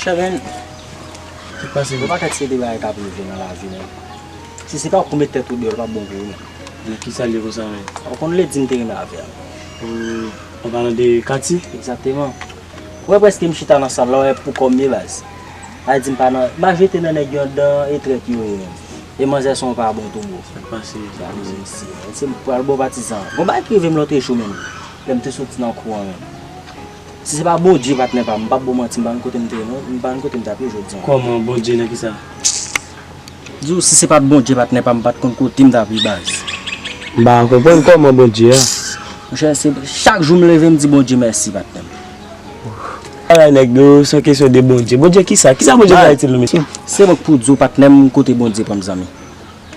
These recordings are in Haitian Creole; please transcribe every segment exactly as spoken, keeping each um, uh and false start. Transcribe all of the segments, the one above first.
Chè, men, se pa se yon pakèt serye de bagay k ap rive nan lavi, men. Si se pa ou k met tèt ou deyò, l p ap bon pou ou, men. Men kisa l ye konsa, men? Ou konn ledi m te renmen avè a. Ou, an palan de Katy? Egzakteman. Ou wè prèske m chita nan sal la, ou wè pou kò m ye baz. A di m pa nan, m pa jete nan nèg yo anndan e trèt yo ye menm. E manzè se yon pa bon tou bro. Sa k pase? Gade mesye, se m pral bon patizan. Gon bagay ki rive m lòt jou menm. Lè m te soti nan kou an menm. Si se pa Bondye patnè pa m, m p ap ba w manti, m pa konn kote m te ye non, m pa konn kote m t ap ye jodi an. Kòman Bondye nan kisa? Di w si se pa t Bondye patnè pa m, m pa t konn kote m t ap ye baz. M pa konprann kòman Bondye a. Monchè, se chak jou m leve m di Bondye mèsi patnè m. Bagay nèg yo, se yon kesyon de Bondye. Bondye kisa? Kisa Bondye ka itil nou mesye? Se mwen k pou di w patnè m kote Bondye pran m zanmi.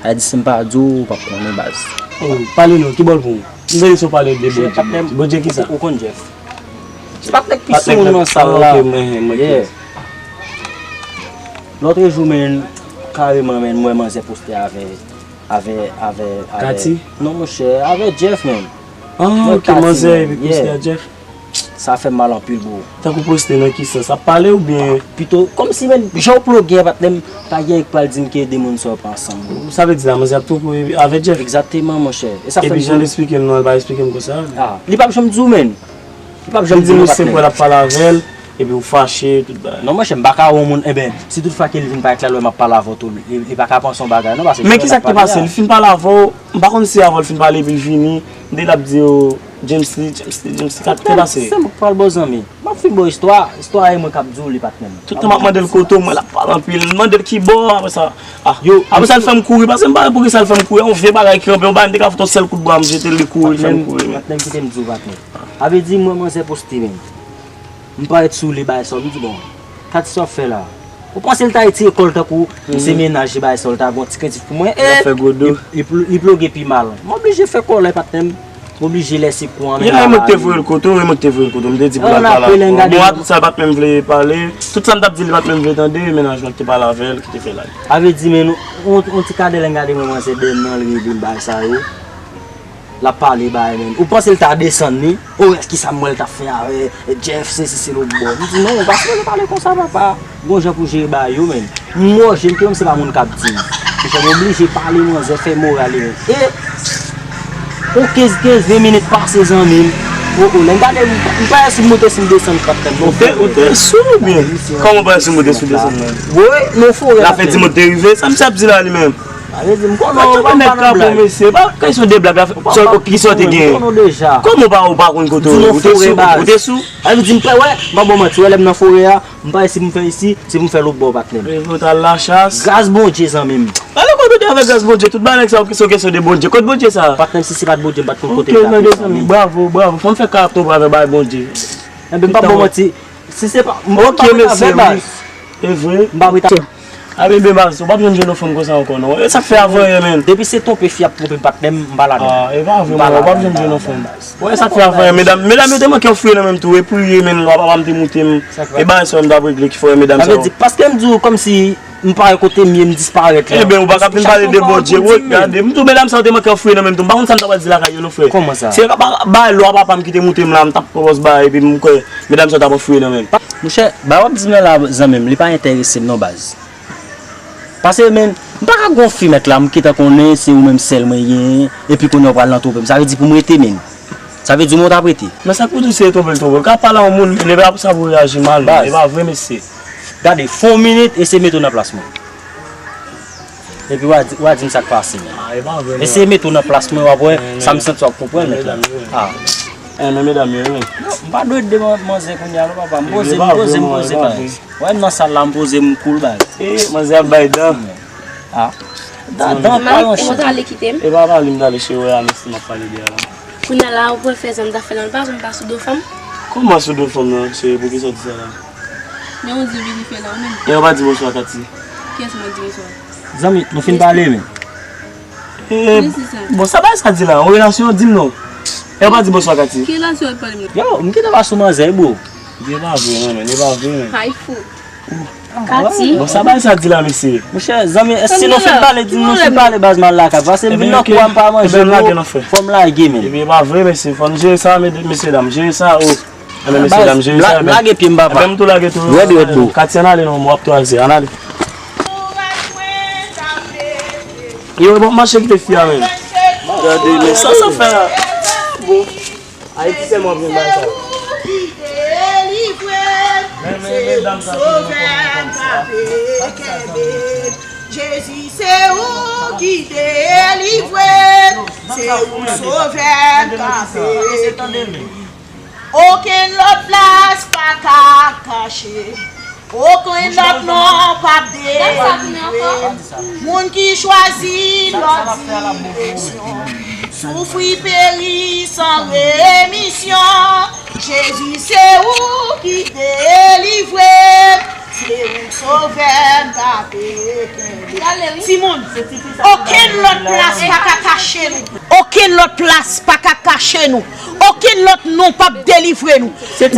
A di si m pa di w, ou p ap konnen baz. Oh, pale non, ki bò l pou ou? M tande si w pale de Bondye. Bondye kisa? Ou konn Jeff. Se patnè k pi sou moun nan sal la. Ok, mwen, mwen, ok. Yeah. Lòt jou, men, kareman, men, m wè manzè poste avè, avè, avè, avè Katy? Non, monchè, avè Jeff, men. Ah, ok, manzè epi poste a Jeff. Sa fè m mal anpil, bro. Tankou poste nan ki sans? Ap pale oubyen? Pito, kòmsi, men, jan w ploge a, patnè m, pa gen ki pral di m ke de moun sa yo pa ansanm, bro. Sa vle di la, manzè ap twoupe avè Jeff? Egzakteman, monchè. E sa fè m di w. Epi jan l esplike m nan, l pa esplike m konsa. Ah, li p ap janm di w, men. Li p ap janm di w, patnè. Li di nou se pou l ap pale avè l, epi w fache, tout bagay. Non, monchè, m pa ka wè yon moun, enben, si tout fwa ke l vin parèt la, l wè m ap pale avè w tou, li, li pa ka panse yon bagay, non, paske... Men kisa k te pase? Li fin pale avè w, m pa konn si avè w l fin pale, epi l vini, m te l ap di yo, James li, James li, James li, sa k te pase? Se mwen k pral ba w zanmi. M ap fin ba w istwa, istwa a e mwen k ap di w li patnè m. Tout tan m ap mande l kote w, mwen l ap pale anpil, m mande l ki bò, apre sa, ah, yo, apre sa l fè m kouri, paske m pa wè poukisa l fè m kouri, yon vye bagay ki anpil, yon bagay m te ka fout yon sèl kout bra, m jete l, li kouri, li fè m kouri, men. Patnè m, kite m di w, patnè. A vle di, mwen manzè poste, men. M parèt sou li, bay sa, m di, bon, Katy, sa w ap fè la? Ou panse l ta retire kò l tankou m se mennaj li, bay sa, l ta gon ti kredit pou mwen? L ap fè gwo do. Li, li ploge pi mal. M oblije fè kòlè, patnè m. M oblije lèse kou an, men. E mwen k te voye l kote w, e mwen k te voye l kote w. M te di pou l al pale avè w. Bon, a tout sa, l pa t menm vle pale. Tout sa m t ap di, li pa t menm vle tande, e mennaj mwen ki te pale avè l, ki te fè l ale. A vle di, men, yon, yon ti kadè lè m gade mwen manzè dèyè m nan, l rele m bay sa yo. L ap pale bay, men. Ou panse l ta desann li? O rès ki sa m wè l t ap fè avè Jeff, se si se lòt bò. M di, non, ou pa sipoze pale konsa, papa. Gon jan pou jere bagay yo, men. M wòje m, ke menm se pa moun k ap di m. Monchè, m oblije pale manzè, fè moral li, men. E yon kenz, kenz, ven minit pase, zanmi m. O, o, lè m gade, m, m pa wè si m moute, si m desann, patnè m. Ou te, ou te sou oubyen? Kòman w pa wè si w moute, si w desann nan? Wi, nan forè. L ap fè di m ou te rive. Sa misye ap di la, li menm? Sa vle di, m konnen w, pa nan blag. Mesye, pa kesyon de blag la. Kisa w te gen? M konnen w deja. Kòman w pa, w pa konn kote w? Ou te sou, ou te sou? Sa vle di, m pa, wè, m pa ba w manti, wè, lè m nan forè a, m pa wè si m fè isi, si m fè lòt bò, patnè m. Ou t al lachas? Gras Bondye, zanmi m. Pale kote w te avèk gras Bondye, tout bagay nèg sa yo ki se kesyon de Bondye. Kot Bondye sa? Patnè m, si se pa t Bondye, m pa t konn kote m t ap ye, zanmi m. Bravo, bravo. Fò m fè karab tonbe avè bagay Bondye. Enben, m pa ba w manti. Si se pa, m pa prete avè baz. E vre? M pa prete avè. A bebe baz, ou p ap janm jwenn yon fanm konsa ankò non. E sa k fè avan yè, men. Depi se twonpe fi ap twonpe patnè m, m pa ladan. Ah, e pa vre, ou p ap janm jwenn yon fanm. Ou wè sa k fè avan yè, medam, medam yo te manke ofri nan men m tou, e priye, men, lwa papa m te moute m. E bagay sa yo m t ap regle ki fè medam sa yo. Sa vle di, paske m di w kòmsi m pa wè kote m ye, m disparèt la. Enben, ou pa ka vin pale de Bondye, wi, gade, m di w medam sa yo te manke ofri nan men m tou, m pa konn sa m ta pral di lakay yo non, frè. Kòman sa? Se pa, pa, lwa papa m ki te moute m la, m t ap pran pòz bagay, epi m kwè medam sa yo t ap ofri nan men m. Monchè, bagay w ap di m nan la, zanmi m, li pa enterese m non, baz. Paske, men, m pa ka gon fi mèt la, m gentan konnen se ou menm sèl mwen genyen, epi kounye a w pral nan twonpe m. Sa vle di pou m rete, men. Sa vle di mwen w t ap rete. Men sa k pou di w se twonpe l twonpe w. Ou ka pale a yon moun, men e pa pou sa pou reyaji mal, men. E pa vre, mesye. Gade, fè yon minit, eseye mete w nan plas mwen. Epi w a di, w a di m sa k pase, men. Ah, e pa vre, men. Eseye mete w nan plas mwen, w ap wè, sa m santi w ap konprann, mèt la. Ah. Eh, men medam yo, men. Non, m pa dwe de man-, manzè kounye a, non, papa. M poze, m poze, m poze, pa. Wè m nan sal la, m poze, m cool, baz. Eh, manzè ap bay dan. Ah. Dan, dan pa yon chan. Ou t ale kite m? E pa pale m t ale, cheri, wè a, mesye, m ap pale de a la. Kounye a la, ou pral fè sa m ta fè la, ou pa konn pa sou do fanm? Kòman sou do fanm nan, cheri, poukisa w di sa la? Men ou di w li, li fè la, ou menm. E ou pa di bonswa, Katy? Kiyès mwen di bonswa? Zanmi, nou fin pale, men. Eh, bon, sa bagay sa di la, yon relasyon, di m non. E ou pa di bonswa, Katy? Ki relasyon w ap pale m nan? Yo, m gentan pa sou manzè, bro. Li pa vre, non, men, li pa vre, men. Hay fou. Katy. Bon, sa bagay sa di la, mesye. Monchè, zanmi, si nou fin pale, di nou fin pale, baz, m al lakay. Paske m vin nan kou a, m pa manje, bro. Fò m lage, men. Ebyen, e pa vre, mesye. Fò n jere sa, mesye dam. Jere sa, oh. Men mesye dam, jere sa. Lage pye m, papa. Ebyen, m tou lage tou. Rèd, rèd, bro. Katye, ann ale non, w ap twaze, ann ale. Yo, bon, mache kite fi a menm. Gade, men sa, sa fè la. Bon. Ayiti sèlman ap jwenn bagay sa yo. Men, men, men, dam sa, Sovè m ka kenbe. Jezi, se ou ki delivre m. Se ou Sovè m ka kenbe. Okenn lòt plas pa ka kache. Okenn lòt non p ap delivre. Moun ki chwazi lòt direksyon soufri, peri san remisyon. Jezi, se ou ki delivre m. Se ou Sovè m k ap kenbe. Timoun, okenn lòt plas pa ka kache nou. Okenn lòt plas pa ka kache nou. Okenn lòt non p ap delivre nou.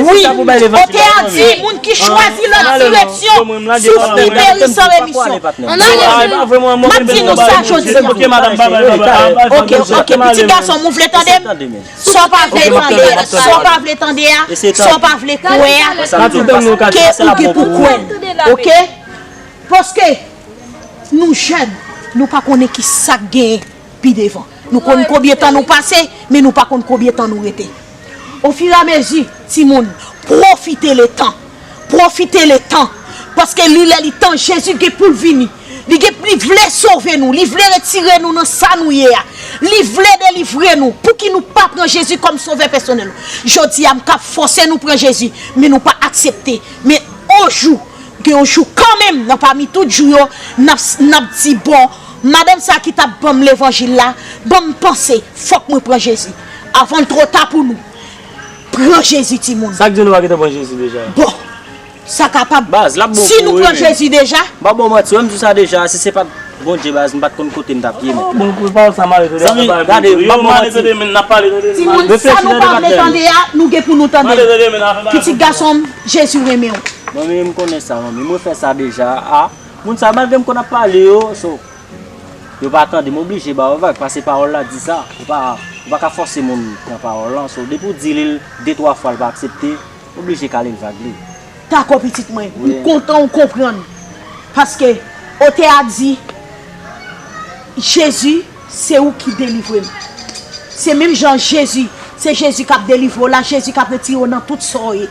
Wi, ote a di, moun ki chwazi lòt direksyon soufri, peri san remisyon. M ap di nou sa jodi a. Oke, oke, pitit gason m, ou vle tande m? Sa w pa vle tande a, sa w pa vle tande a, sa w pa vle kwè a, ke ou gen pou kwè l. Oke? Paske nou jèn, nou pa konnen ki sa k genyen pi devan. Nou konn konbyen tan nou pase, men nou pa konn konbyen tan nou rete. Ofiramezi, timoun, pwofite letan. Pwofite letan. Paske li lè li tan, Jezi gen pou l vini. Li gen, li vle sove nou, li vle retire nou nan sa nou ye a. Li vle delivre nou. Pouki nou pa pran Jezi kòm sovè pèsonèl nou? Jodi a, m ka fòse nou pran Jezi, men nou pa aksepte. Men on jou, gen yon jou kanmenm, nan pami tout jou yo, n ap, n ap di, bon, madanm sa ki t ap ban m levanjil la, ban m panse, fòk mwen pran Jezi. Avan l twò ta pou nou. Pran Jezi, timoun. Sa k di nou pa gentan pran Jezi deja? Bon, sa kapab. Baz, l ap bon pou ou, wi. Si nou pran Jezi deja. M pa ba w manti, wè m di w sa deja, si se pa t Bondye, baz, m pa t konn kote m t ap ye, men. Bon, pou pawòl sa, m ale tande. Zanmi, gade, m pa ba w manti. Timoun, sa nou pa vle tande a, nou gen pou nou tande. Pitit gason m, Jezi renmen w. Manmi, m konnen sa, manmi. M refè sa deja. A, moun sa, malgre m konn ap pale yo, so, yo pa tande, m oblije ba yo vag, paske pawòl la di sa. Ou pa, ou pa ka fòse moun pran pawòl lan. So, depi w di li l de twa fwa, l pa aksepte, oblije kale l vag li. Dakò, pitit mwen. M kontan ou konprann. Paske, otè a di, Jezi, se ou ki delivre m. Se menm jan Jezi, se Jezi k ap delivre w la, Jezi k ap retire w nan tout sa w ye.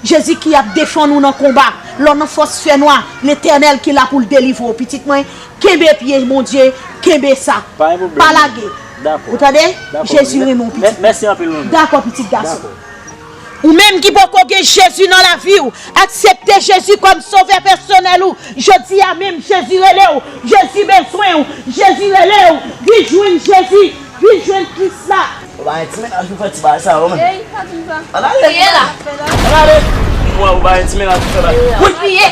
Jezi ki ap defann ou nan konba. Lè w nan fòs fènwa, Letènèl ki la pou l delivre w, pitit mwen. Kenbe pye Bondye, kenbe sa. Pa gen pwoblèm. Pa lage. Dakò. Ou tande? Dakò, Jezi renmen w, pitit. Mèsi anpil, manmi. Dakò, pitit gason. Dakò. Ou menm ki poko gen Jezi nan lavi w, aksepte Jezi kòm sovè pèsonèl ou. Jodi a menm, Jezi rele w. Jezi bezwen w. Jezi rele w. Vin jwenn Jezi. Vin jwenn Kris la. Ou pa gen ti mennaj pou fè ti bagay sa yo, menm. Ey, pa di sa. Ann ale. Kriye la. Ann ale. Mwen, ou pa gen ti mennaj pou fè bagay. Wi. Kriye.